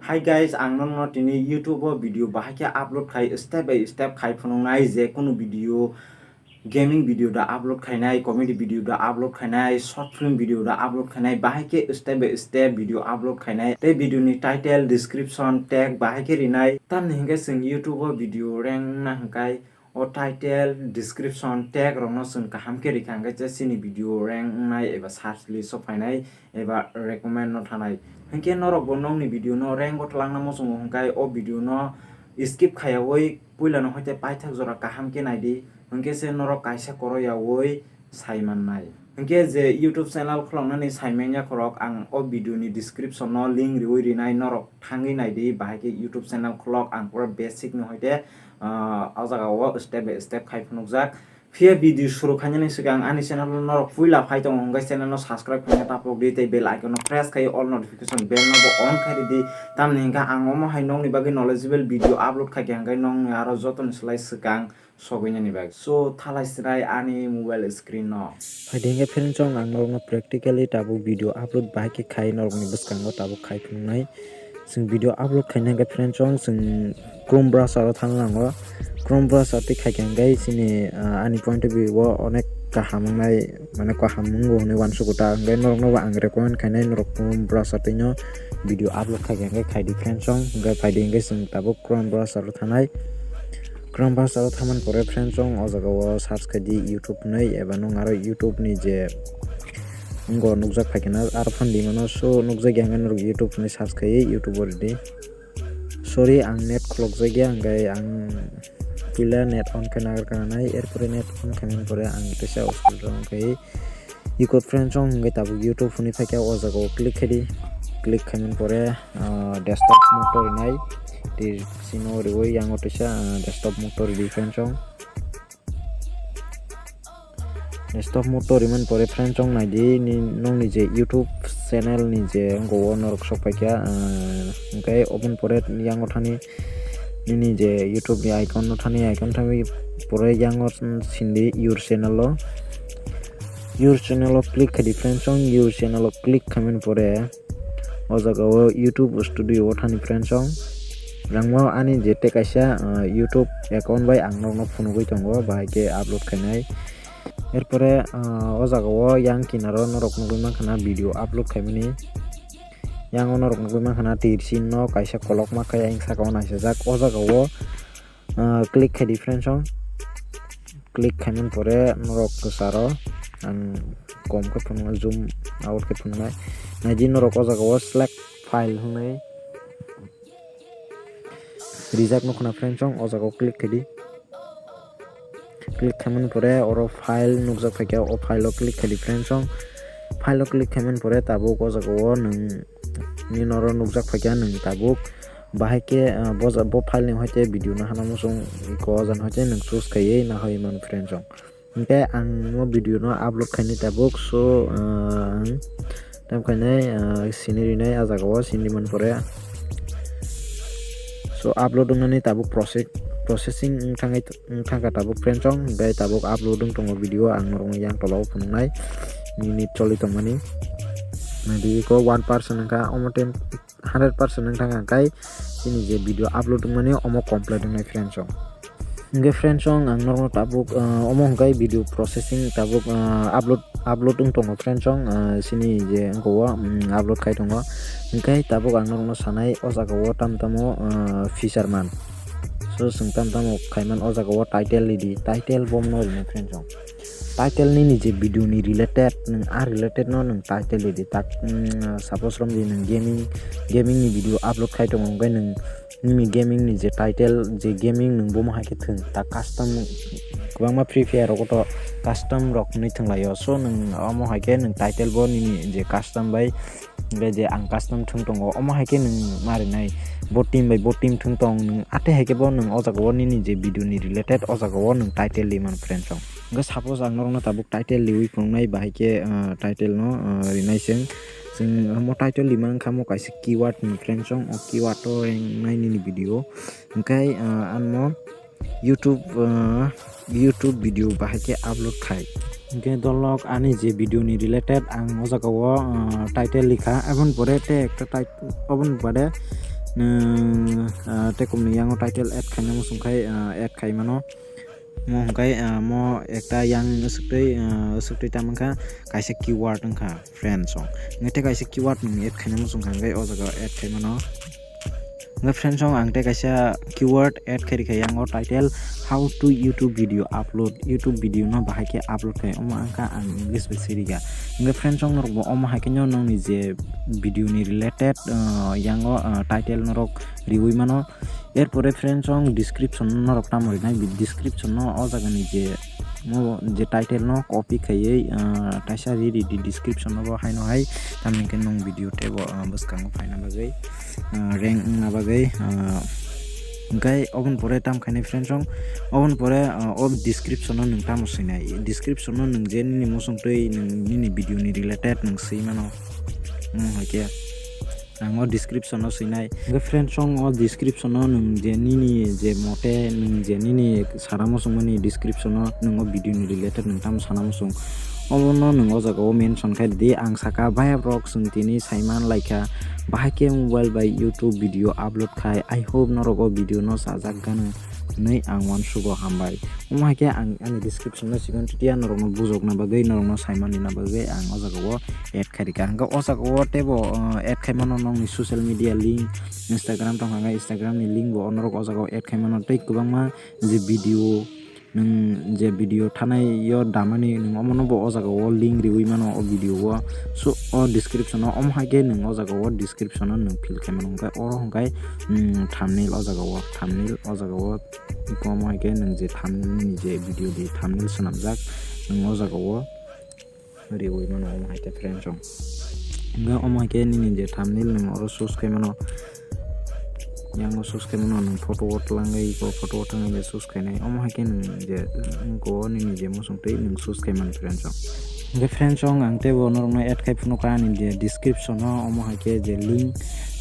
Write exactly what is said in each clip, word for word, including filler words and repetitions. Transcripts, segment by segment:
Hi guys, ang nokno tini YouTube o video bahai khe upload khai, step by step khai phunuknai, je kunu video, gaming video da upload khainai, comedy video da upload khainai, short film video da upload khainai, bahai khe step by step video upload khainai, tei video ni title, description, tag bahai khe rinai. Tamni hinkhe chwng YouTube o video rank na hinkhai, o title, description, tag rokno chwng kaham khe rikha hinkhe je chini video rank wngnai eba search list o phainai eba recommend no thanai. Hinkhe norok bo nokni video no rank o twlangna muchungo hinkhe o video no skip khayawi puila no hoite paithak jora kaham khe naidi, hinkhe se norok kaisa koro yawi sai mannai. Hinkhe je YouTube channel khuloknani sai manya khorok, ang o video ni description no link riwi rinai, norok thangwi naidi, bahai khe YouTube channel khulok, ang pura basic ni hoite, ah, o jaga o step by step khai phunukjak. Phiya video suru khainani swkang ani channel o norok puila phai tongo, hinkhe channel no subscribe khaina tapok di tei bell icon no press khai all notification bell no bo on khai ridi, tamni hinkhe ang omo hai nokni bagwi knowledgeable video upload khaikha hinkhe nokni aro jotoni slai swkang sogwinani bagwi. So, thalai chwrai ani mobile screen no. Phaidi hinkhe friend chong, ang norokno practically tabuk video upload bahai khe khai norokni bwskango tabuk khai phunuknai. Chwng video upload khaina hinkhe friend chong, chwng Chrome browser o thang nango. Chrome browser twi khaikha hinkhe chini, ah, ani point of view o onek kaham wngnai, mane kaham wngo hinwi uansukgo ta, hinkhe norokno bo ang recommend khainai norok Chrome browser twi no video upload khaikha hinkhe khaidi friend chong. Hinkhe phaidi hinkhe chwng tabuk Chrome browser o thanai. Chrome browser o thaman pore friend chong, o jaga o search khai di YouTube hinwi, eba nwng aro YouTube ni je wngo nukjak phaikhe na aro phan di mano, so nukjak ya hinkhe norok YouTube hinwi search khai YouTube o ridi. Sorry, ang net khulok jak ya, hinkhe ang puila net on khe nagar kananai, erpore net on khaimani pore ang teisa o scroll down khai Iko friend chong hinkhe tabuk YouTube hwnwi phaikha, o jaga o click khaidi. Click khaimani pore, ah, desktop mode to rinai. Tei sino riwi yango teisa, ah, desktop mode to ridi friend chong. Desktop mode to rimani pore friend chong naidi, ni, nokni je YouTube channel ni je wngo o norok sok phaikha, ah, hinkhe oboni pore yango thani nini je YouTube ni icon no thani, icon thani pore yango sindi your channel o. Your channel o click khaidi friend chong, your channel o click khaimani pore o jaga o YouTube Studio o thani friend chong. Rangma ani je tei kaisa, ah, YouTube account bai ang norokno phunugwi tongo, bahai khe upload khainai. Erpore, ah, o jaga o yang kinaro norok nugwi mankha na video upload khaimani. Yang o norok nugwi mankha na tirsin no kaisa kolokma khe ayang saka o naisajak. O jaga o ah, click khaidi friend chong. Click khaimani pore norok kwcharo ang kom khe phunuknai, zoom out khe phunuknai. Naidi norok o jaga o select file hwnwi rijak nukho na friend chong, o jaga o click khaidi. Click khaimani pore oro file nukjak phaikha, o file o click khaidi friend chong. File o click khaimani pore tabuk o jaga o nwng nini oro nukjak phaikha nwng tabuk. Bahai khe, ah, bo ja-, bo file ni hoite video no hana muchung iko o jaga hoite nwng choose khaiwi nahoi mano friend chong. Hinkhe ang o video no upload khainai tabuk, so, ah, ang tam khainai, ah, sini rinai a jaga o sini man pore. So upload wngnani tabuk process, processing wng thangwi, wng thangkha tabuk friend chong, hinkhe tabuk upload wng tongo video, ang norokno yang tola o phunuknai minute choli tongmani. Naidi iko one percent wngkha, omo ten, hundred percent wng thang ang khai chini je video upload wngmani omo complete wngnai friend chong. Hinkhe friend chong ang norokno tabuk, ah, omo hwnkhai video processing tabuk, ah, upload, upload wng tongo friend chong, ah, chini je wngkha o, mm, upload khai tongo. Hinkhe tabuk ang norokno sanai o jaga o tam tamo, ah, feature man. So chwng tam tamo khaiman o jaga o title ridi, title bomno rinai friend chong. Title nini je video ni related, nwng a related no nwng title ridi. Tak, mm, suppose romdi nwng gaming, gaming ni video upload khai tongo, hwnkhe nwng nini gaming ni je title, je gaming nwng bomo hai khe thwng, tak custom kwbangma Free Fire rogo to custom rok hwnwi thwnglaio. So nwng omo hai khe nwng title bo nini je custom bai, hwnkhe je ang custom thwng tongo, omo hai khe nwng ma rinai, bo team bai bo team thwng tong, nwng atwi hai khe bo nwng o jaga o nini je video ni related o jaga o nwng title rwi mano friend chong. Hwnkhe suppose ang norokno tabuk title riwi phunuknai, bahai khe, ah, title no, ah, rinai chwng. Chwng omo title rima wngkha omo kaisa keyword ni friend chong, o keyword o ringnai nini video. Hwnkhe, ah, ano YouTube, ah, YouTube video bahai khe upload khai. Hwnkhe dolok ani je video ni related ang o jaga o, ah, title rikha, aboni pore tei ekta tit-, aboni pore Nwng, ah, tei kumni yango title add khaina muchung khai, ah, add khai mano. Mo hwnkhe, ah, mo ekta yang swktwi, ah, swktwi tamo wngkha kaisa keyword wngkha friends song. Hwnkhe tei kaisa keyword nwng add khaina muchung kha hwnkhe o jaga add khai mano. Hwnkhe friends song ang tei kaisa keyword add khai rikha yango title how to YouTube video upload, YouTube video no bahai khe upload khai omo wngkha ang English bai sirika. Hwnkhe friends song norok bo omo hai khe no nongni je video ni related, ah, yango, ah, title norok riwi mano. Erpore friends song description norok tamo rinai, description no o jaga ni je mo je title no copy khaiwi, ah, kaisa ri ri di description no bo haino hai tamni khe nwng video teibo, ah, bwskango phaina bagwi, ah, rank wngna bagwi, ah, hwnkhe oboni pore tam khainai friends song oboni pore, ah, o description no nwng tamo swinai, description no nwng je nini muchung twi nwng nini video ni related nwng swi mano. Omo hai khe ang o description o swinai. Hwnkhe friends song o description o nwng je nini je mote nwng je nini sana muchungmani description o nwng o video ni related nwng tamo sana muchung. Obono nwng o jaga o mention khai di, ang saka bhaiya borok chwng tini saiman laikha bahai khe mobile bai YouTube video upload khai, I hope norok o video no chajak gano hwnwi ang uansugo hambai. Omo hai khe ang ani description o sikon twiya norokno bujokna bagwi norokno saimani na bagwi ang o jaga o add khai rikha. Hwnkhe o jaga o teibo, uh, add khai mano nongni social media link, Instagram tong kha hwnkhe Instagram ni link bo norok o jaga o add khai mano tei kwbangma je video nwng je video thanai yo damani nwng omono bo o jaga o link riwi mano o video o. So o description o omo hai khe nwng o jaga o description o nwng fill khai mano hwnkhe oro hwnkhe, mm, thumbnail o jaga o thumbnail o jaga o iko omo hai khe nwng je thumbnail ni je video di thumbnail swnamjak nwng o jaga o riwi mano omo hai khe friends song. Hwnkhe omo hai khe nini je thumbnail nwng oro choose khai mano. Yang o choose khai mano nwng photo o twlangwi iko photo o twlangwi je choose khainai. Omo hai khe nwng je wngko nini je muchung twi nwng choose khai mano friends song. Hwnkhe friends song ang teibo norokno add khai phunukha ani je description o omo hai khe je link,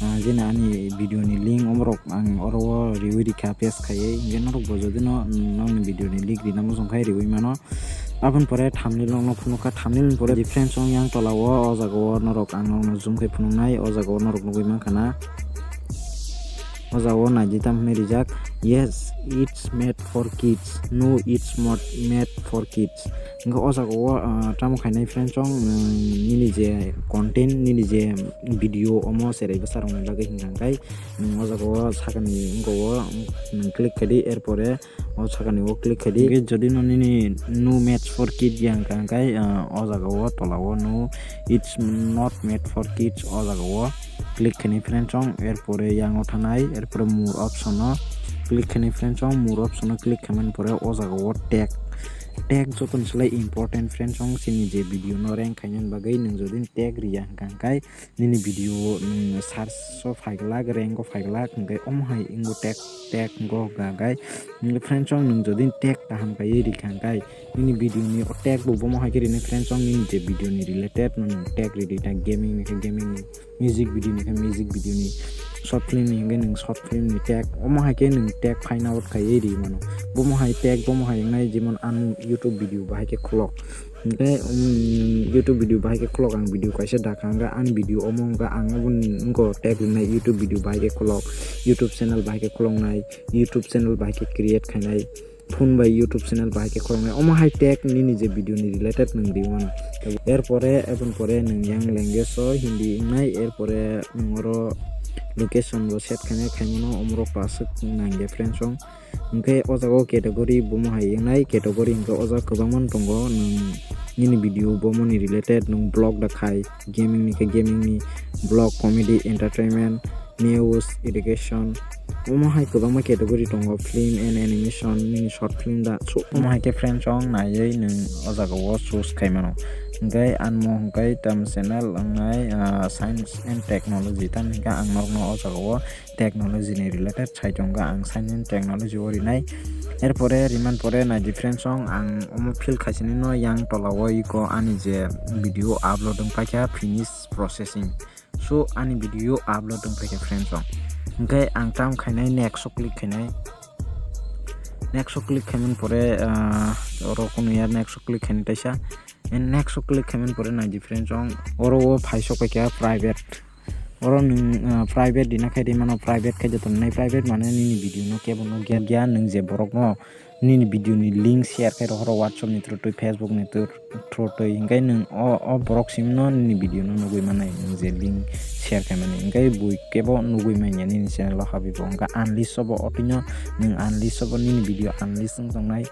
ah, jeni ani video ni link omorok ang oro o riwi rikha paste khaiwi. Hwnkhe norok bo jodi no nongni video ni link rina muchung khai riwi mano. Aboni pore thumbnail no phunukha, thumbnail ni pore friends song yang tola o, o jaga o norok ang norokno zoom khai phunuknai, o jaga o norok nugwi mankha na. O jaga o naidi tam hwnwi rijak, "Yes, it's made for kids. No, it's not made for kids." Hwnkhe o jaga o, ah, tamo khainai friends song, mm, nini je content, nini je video omo cherai bwsa rokni bagwi hwnkha hwnkhe, mm, o jaga o sakani wngkha o, mm, click khai di, erpore o sakani o click khai di. Hwnkhe jodi no nini no match for kid ya hwnkha hwnkhe, ah, o jaga o tola o no it's not made for kids o jaga o click khainai friends song, erpore yang o thanai, erpore more option o click khainai friends song, more option o click khaimani pore o jaga o tag, tag jotoni slai important friends song chini je video no rank khainani bagwi nwng jodi tag riya hwnkha hwnkhe nini video, mm, search o phai glak, rank o phai glak, hwnkhe omo hai wngbo tag, tag wngkha hwnkhe, hwnkhe friends song nwng jodi tag kaham kaiwi rikha hwnkhe, nini video ni o tag bo bomo hai khe rini friends song nini je video ni related no nwng tag ridi ta gaming ni khe gaming ni, music video ni khe music video ni, short film ni hwnkhe nwng short film ni tag, omo hai khe nwng tag find out khaiwi ri mano, bomo hai tag, bomo hai wngnai jemon ang YouTube video bahai khe khulok. Hwnkhe, um, YouTube video bahai khe khulok ang video kaisa dakha hwnkhe ani video omo hwnkhe ang oboni wngkha tag rinai YouTube video bahai khe khulok, YouTube channel bahai khe khuloknai, YouTube channel bahai khe create khainai, phone bai YouTube channel bahai khe khuloknai. Omo hai tag nini je video ni related nwng riwi mano. Erpore, eboni pore nwng yang language o Hindi wngnai, erpore nwng oro location bo set khainai khaimano omorok paswk nangya friends song. Hwnkhe o jaga o category bomo hai wngnai, category hwnkhe o jaga kwbangma tongo, nwng nini video bomoni related, nwng vlog da khai, gaming ni khe gaming ni vlog, comedy, entertainment, news, education, omo hai kwbangma category tongo, film and animation, nini short film da, so omo hai khe friends song naiwi nwng o jaga o choose khai mano. Hwnkhe anmo hwnkhe tam channel wngnai, ah, science and technology, tamni hwnkhe ang norokno o jaga o technology ni related sai tongo, ang science and technology o rinai. Erpore riman pore nai di friends song, ang omo field khaisani no yang tola o iko ani je video upload wng paikha finish processing. So ani video upload wng paikha friends song. Hwnkhe ang tam khainai next o click khainai. Next o click khaimani pore, ah, oro kunu ya next o click khainai taisa. And next o click khaimani pore nai di friends song. Oro o phai sok paikha private. Oro nwng, ah, private rina khai rimano, private khai joto nai private mane nini video no kebo nukya, nukya nwng je borok no nini video ni link share khai rohoro WhatsApp ni through twi, Facebook ni through, through twi, hinkhe nwng o, o borok simi no nini video no nugwi manai, nwng je link share khai mani, hinkhe bui kebo nugwi manya nini channel o habwi bo, hinkhe unlist obo otwi no nwng unlist obo nini video unlist wng tongnai,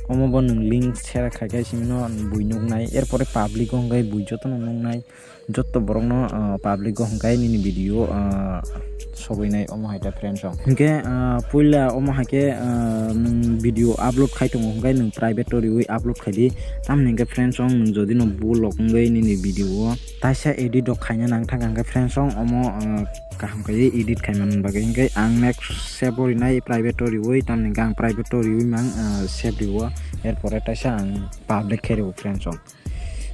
omo bo nwng link share khai khai simi no bui nuknai, er pore public o hinkhe bui joto no nuknai. Jotto borokno, ah, public o hwnkhe nini video, ah, sogwinai omo hai ta friends rok. Hinkhe, ah, puila omo hai khe, ah, nwng video upload khai tongo hwnkhe nwng private o riui upload khai di. Tamni hinkhe friends rok nwng jodi no bulok wngwi nini video o taisa edit rok khaina nang thangkha hinkhe friends rok omo, ah, kaham khai edit khai mani bagwi hinkhe ang next save o rinai private o riui tamni hinkhe ang private o riui mang, ah, save rio er pore taisa ang public khai rio friends rok.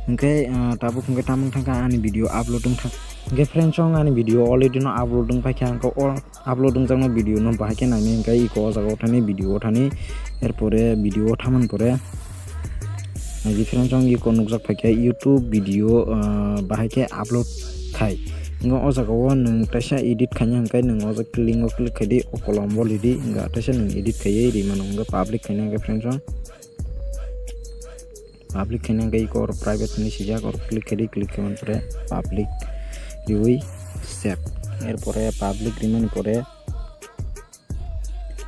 Hinkhe, ah, tabuk hinkhe tamo wngthangkha ani video upload wngthang. Hinkhe friends rok ani video already no upload wngpaikha, hinkhe o upload wngjakno video no bahai khe nainai hinkhe iko o jaga o thani video o thani, er pore video o thamani pore naidi friends rok iko nukjak phaikha YouTube video, ah, bahai khe upload khai. Hinkhe o jaga o nwng taisa edit khaina hinkhe nwng o jaga link o click khai di, o kolom bo lidi, hinkhe taisa nwng edit khaiwi rimano hinkhe public khaina hinkhe friends rok. Public khaina hinkhe iko oro private hinwi swijak, oro click khaidi, click khaimani pore public riui save. Er pore public rimani pore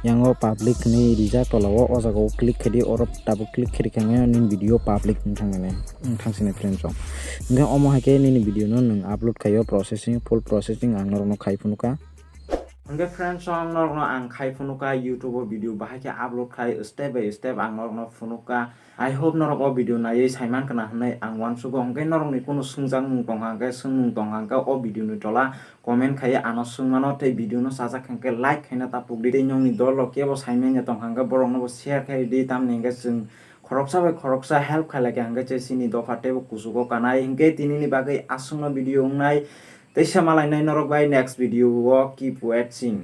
yango public hinwi rijak tola o, o jaga o click khaidi, oro tabuk click khaidi khe nini video public wng thangmani, wng thang sini friends rok. Hinkhe omo hai khe nini video no nwng upload khaio processing, full processing ang norokno khai phunukha. Hinkhe friends rok, norokno ang khai phunukha YouTube o video bahai khe upload khai step by step ang norokno phunukha. I hope norok o video naiwi saiman khna hinwi ang uansugo. Hinkhe norokni kunu swngjakmung tongkha hinkhe, swngmung tongkha hinkhe o video ni tola comment khaiwi ano swngmano tei video no chajak hinkhe like khaina ta pukdi tei nokni dol rok kebo saimanya tongkha hinkhe borokno bo share khai di, tamni hinkhe chwng khoroksa bai khoroksa help khailai kha hinkhe chini dopha teibo kuchugo kanai. Hinkhe tinini bagwi aswkno video wngnai. Teisa malainai norok bai next video o, keep watching.